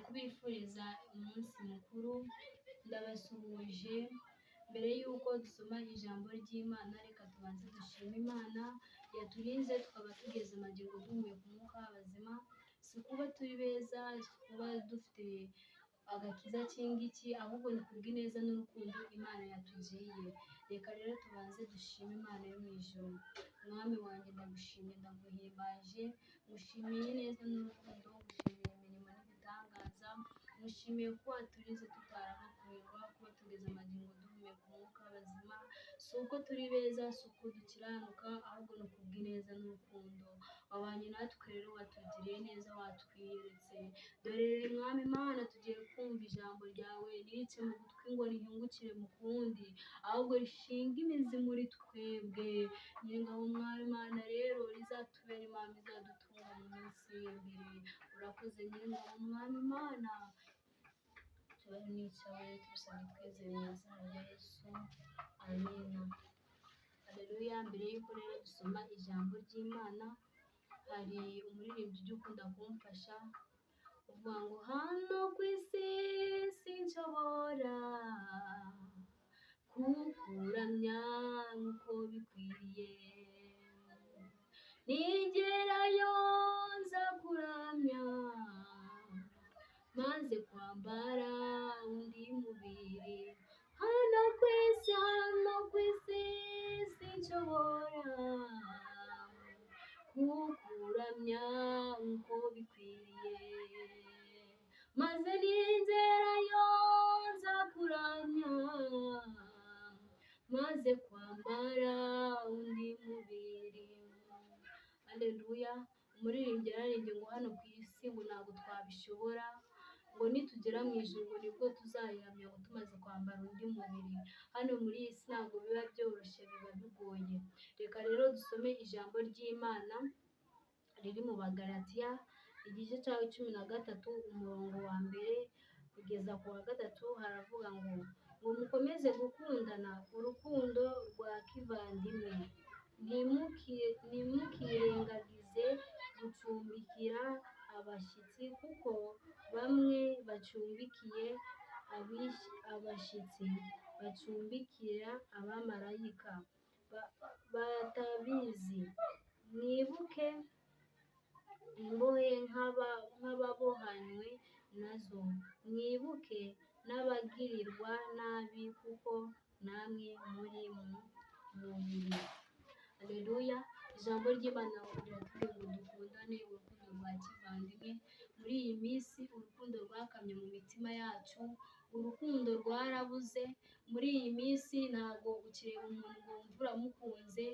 Kubifuriza umunsi mukuru, ndabasuhuje. Mbere y'uko dusoma ijambo ry'Imana, reka tubanze dushime Imana yaturinze tukaba tugeze magingo duhumeka umwuka w'abazima. Si ukuba turi beza, si ukuba dufite agakiza k'ingiki, ahubwo ni kubw'ineza n'urukundo Imana yatugiriye. Reka rero tubanze dushime Imana yo mu ijuru. Mwami wanjye, ndagushimye, ndaguhimbaje, ngushimiye ineza n'urukundo, ngushimiye imirimo n'ibitangaza, ngushimiye ko waturinze tutarabakurirwa, kuba tugeze amagingo duhumeka umwuka w'abazima. Si uko turi beza, si uko dukiranuka, ahubwo ni ukubw'ineza n'urukundo. Wabanye natwe rero, watugiriye neza, watwiyeretse. Dore rero Mwami Imana, tugiye kumva ijambo ryawe, ntirice mu gutwi ngo rihingukire mu kundi, ahubwo rishinge imizi muri twebwe. Nyiringabo Mwami Imana, rero rizatubera impamvu izadutunga mu minsi iri imbere. Urakoze Nyiringabo Mwami Imana. Tubahe n'icyawe, tubisabye twizeye mu izina rya Yesu, amina. Haleluya. Mbere y'uko rero dusoma ijambo ry'Imana, hari umuririmbyi ujya ukunda kumfasha uvuga ngo: "Hano ku isi sinshobora kukuramya nk'uko bikwiriye, nigerayo nza kuramya maze kwambara undi mubiri. Hano ku isi, hano ku isi sinshobora kukuramya nk'uko bikwiriye, maze ningerayo nza kuramya maze kwambara undi mubiri." Aleluya. Umuririmbyi yararirimbye ngo hano ku isi ngo ntabwo twabishobora, ngo nitugera mu ijuru ngo nibwo tuzayiramya, ngo tumaze kwambara undi mubiri. Hano muri iyi si ntabwo biba byoroshye, biba bigoye. Reka rero dusome ijambo ry'Imana riri mu Bagalatiya, igice cya 13, umurongo wa mbere kugeza ku wa gatatu. Haravuga ngo mukomeze gukundana urukundo rwa kivandimwe, ntimukirengagize gucumbikira abashyitsi, kuko bamwe bacumbikiye abashyitsi, bacumbikira abamarayika batabizi. Mwibuke imbohe nk'ababohanywe nazo, mwibuke n'abagirirwa nabi, kuko namwe muri mu mubiri. Aleluya. Ijambo ry'Imana riratubwira ngo dukundane urukundo rwa kivandimwe. Muri iyi minsi urukundo rwakamye mu mitima yacu, urukundo rwarabuze. Muri iyi minsi ntabwo ukireba umuntu ngo wumve uramukunze.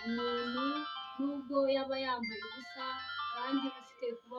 Umuntu nubwo yaba yambaye ubusa kandi ufite kuba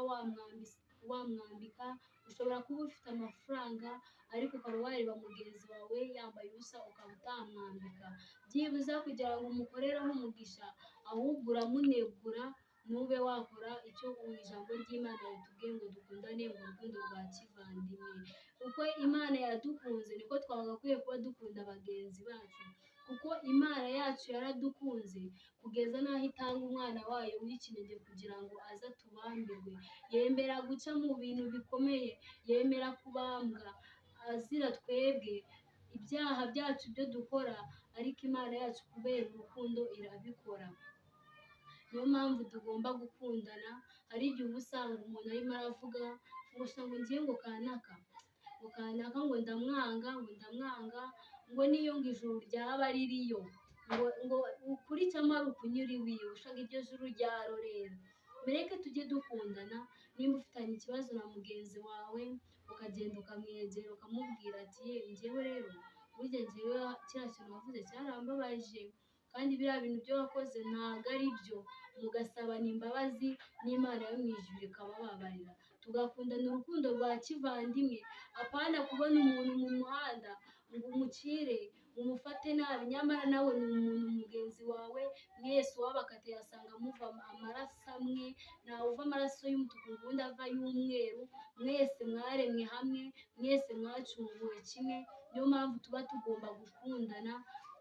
wamwambika, ushobora kuba ufite amafaranga ariko ukaba wareba mugenzi wawe yambaye ubusa ukaba utamwambika byibuze kugira ngo umukorereho umugisha, ahubwo uramunegura, ntube wakora icyo ijambo ry'Imana ritubwiye ngo dukundane mu rukundo rwa kivandimwe. Uko Imana yadukunze niko twagakwiye kuba dukunda bagenzi bacu, kuko Imana yacu yaradukunze kugeza n'aho itanga umwana wayo w'ikinege kugira ngo aze atubambirwe. Yemera guca mu bintu bikomeye, yemera kubambwa azira twebwe ibyaha byacu byo dukora, ariko Imana yacu kubera urukundo irabikora. Niyo mpamvu tugomba gukundana. Hari igihe uba usanga umuntu arimo aravuga ngo sha, ngo ngiye, ngo kanaka, ngo kanaka, ngo ndamwanga, ngo ndamwanga, ngo niyo ngo ijuru ryaba ririyo, ngo ukuri cyangwa ari ukunyura iwiwe, ushaka iryo juru ryarorera. Mureke tujye dukundana. Nimba ufitanye ikibazo na mugenzi wawe, ukagenda ukamwegera ukamubwira ati: "Ye, njyewe rero burya njyewe kiriya kintu wavuze cyarambabaje, kandi biriya bintu byo wakoze ntabwo ari byo," mugasabana imbabazi n'Imana yo mu ijuru ikabababarira. Tugakundana urukundo rwa kivandimwe, apana kubona umuntu mu muhanda ngo umucire, umufate nabi, nyamara nawe ni umuntu mugenzi wawe. Mwese uwabakatiye asanga muva amaraso amwe, ntawe uva amaraso y'umutuku ngo uwundi ava ay'umweru. Mwese mwaremwe hamwe, mwese mwacunguwe kimwe. Niyo mpamvu tuba tugomba gukundana.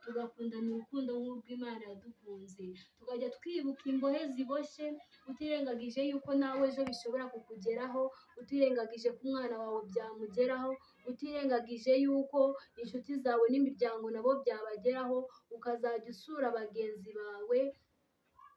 tugakundana urukundo nk'urw'Imana yadukunze, tukajya twibuka imbohe ziboshye, utirengagije yuko nawe ejo bishobora kukugeraho, utirengagije ko umwana wawe byamugeraho, utirengagije yuko inshuti zawe n'imiryango nabo byabageraho, ukazajya usura bagenzi bawe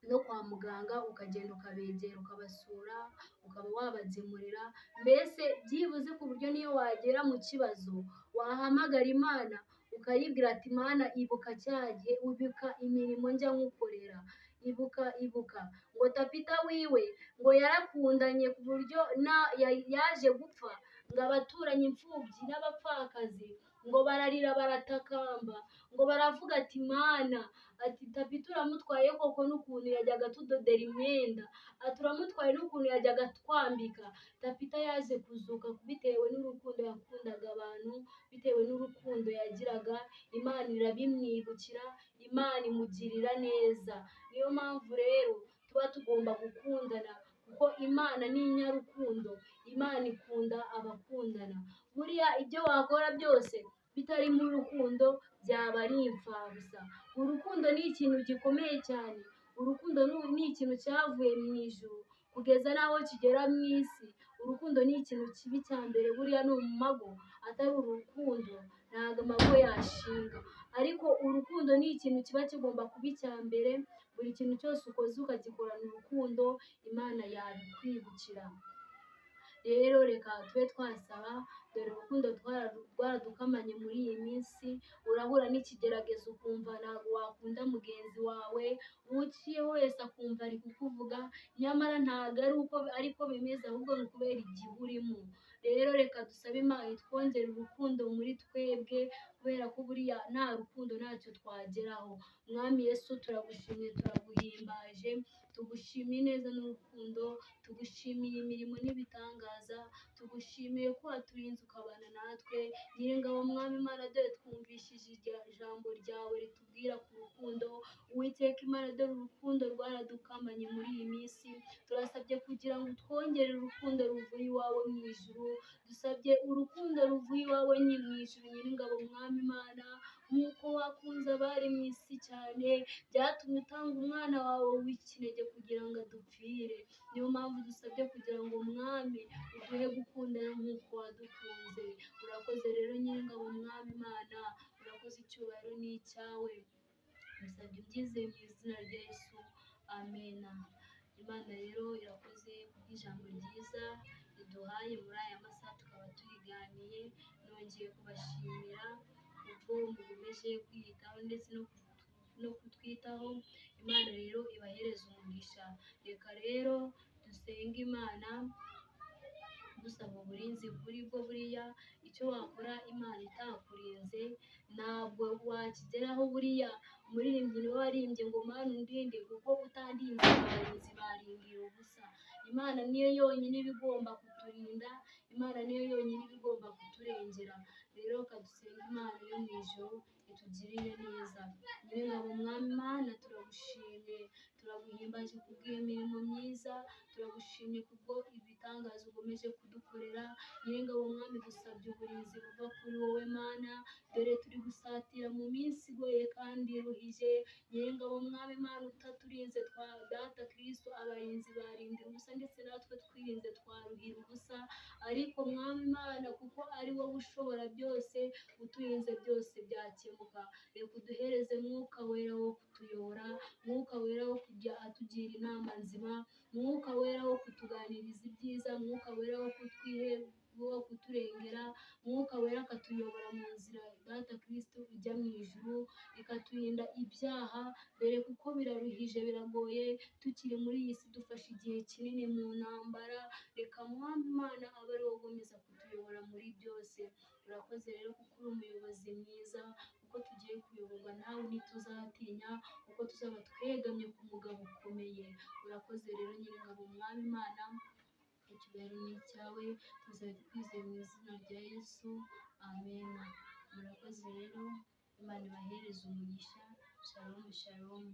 no kwa muganga, ukagenda ukabegera ukabasura, ukaba wabagemurira, mbese byibuze ku buryo niyo wagera mu kibazo wahamagara Imana ukayibwira ati Mana ibuka cya gihe, ibuka imirimo njya nkukorera, ibuka ibuka. Ngo Tapita wiwe ngo yarakundanye ku buryo yaje gupfa, ngo abaturanyi imfubyi n'abapfakazi ngo bararira baratakamba, ngo baravuga ati Mana, ati Tapita uramutwaye koko n'ukuntu yajyaga atudodera imyenda, ati uramutwaye n'ukuntu yajyaga atwambika. Tapita yaje kuzuka bitewe n'urukundo yakundaga abantu, bitewe n'urukundo yagiraga, Imana irabimwibukira, Imana imugirira neza. Niyo mpamvu rero tuba tugomba gukundana, kuko Imana ni inyarukundo, Imana ikunda abakundana. Buriya ibyo wakora byose bitarimo urukundo byaba ari imfabusa. Urukundo ni ikintu gikomeye cyane, urukundo ni ikintu cyavuye mu ijuru kugeza n'aho kigera mu isi. Urukundo ni ikintu kibi cya mbere, buriya ni mago atari urukundo ntabwo amago yashinga, ariko urukundo ni ikintu kiba kigomba kuba icya mbere. Buri kintu cyose ukoze ukagikorana urukundo, Imana yabikwibukira. Rero reka tube twasaba, dore urukundo rwaradukamanye muri iyi minsi, urahura n'ikigeragezo ukumva ntabwo wakunda mugenzi wawe, uwo uciye wese akumva ari kukuvuga, nyamara ntabwo ari uko ariko bimeze, ahubwo ni ukubera igihe urimo. Rero reka dusabe Imana itwongere urukundo muri twebwe, kubera ko buriya nta rukundo ntacyo twageraho. Mwami Yesu turagushimiye, turaguhimbaje, tugushimiye neza n'urukundo, tugushimiye imirimo n'ibitangaza, tugushimiye ko waturinze ukabana natwe. Nyiringabo Mwami Imana, dore twumvishije ijambo ryawe ritubwira ku rukundo. Uwiteka Imana, dore urukundo rwaradukamanye muri iyi minsi, turasabye kugira ngo utwongere urukundo ruvuye iwawe mu ijuru, dusabye urukundo ruvuye iwawe mu ijuru. Nyiringabo Mwami Imana, nk'uko wakunze abari mu isi cyane, byatumye utanga umwana wawe w'ikinege kugira ngo adupfire. Niyo mpamvu dusabye kugira ngo Mwami uduhe gukundana nk'uko wadukunze. Urakoze rero Nyiringabo Mwami Imana, urakoze, icyubahiro ni icyawe. Bisabye ubyizeye mu izina rya Yesu, amena. Imana rero irakoze kubw'ijambo ryiza riduhaye muri aya masaha, tukaba turiganiye. Nongeye kubashimira ubwo mukomeje kwiyitaho ndetse no kutwitaho. Imana rero ibahereze umugisha. Reka rero dusenge Imana dusaba uburinzi kuri bwo. Buriya icyo wakora Imana itakurinze ntabwo wakigeraho. Buriya umuririmbyi niwe waririmbye ngo Mana undinde, kuko utandinze abarinzi barindira ubusa. Imana niyo yonyine iba igomba kuturinda, Imana niyo yonyine iba igomba kuturengera. Rero reka dusenge Imana yo mu ijuru itugirire neza. Nyiringabo Mwami Imana, turagushimye, turaguhimbaje kubw'iyo mirimo myiza, turagushimye kubwo ibitangaza ukomeje kudukorera. Nyiringabo Mwami, dusabye uburinzi buva kuri wowe Mana, dore turi gusatira mu minsi igoye kandi iruhije. Nyiringabo Mwami Imana, utaturinze twa Data Kristo, abarinzi barindira ubusa, ndetse natwe twirinze twaruhira ubusa. Ariko Mwami Imana, kuko ari wowe ushobora byose, uturinze byose byakemuka. Reka uduhereze Mwuka Wera wo kutuyobora, Mwuka Wera wo kujya atugira inama nzima, Mwuka Wera wo kutuganiriza ibyiza, Mwuka Wera wo kuturengera, Mwuka Wera akatuyobora mu nzira Data Kristo ijya mu ijuru, ikaturinda ibyaha, dore kuko biraruhije biragoye, tukiri muri iyi si dufashe igihe kinini mu ntambara. Reka Mwami Imana abe ari wowe ukomeza kutuyobora muri byose. Urakoze rero kuko uri umuyobozi mwiza, kuko tugiye kuyoborwa nawe ntituzatinya, kuko tuzaba twegamye ku mugabo ukomeye. Urakoze rero Nyiringabo Mwami Imana, icyubahiro ni icyawe, tuzaba twizeye mu izina rya Yesu, amena. Murakoze rero, Imana ibahereze umugisha. Shalom shalom.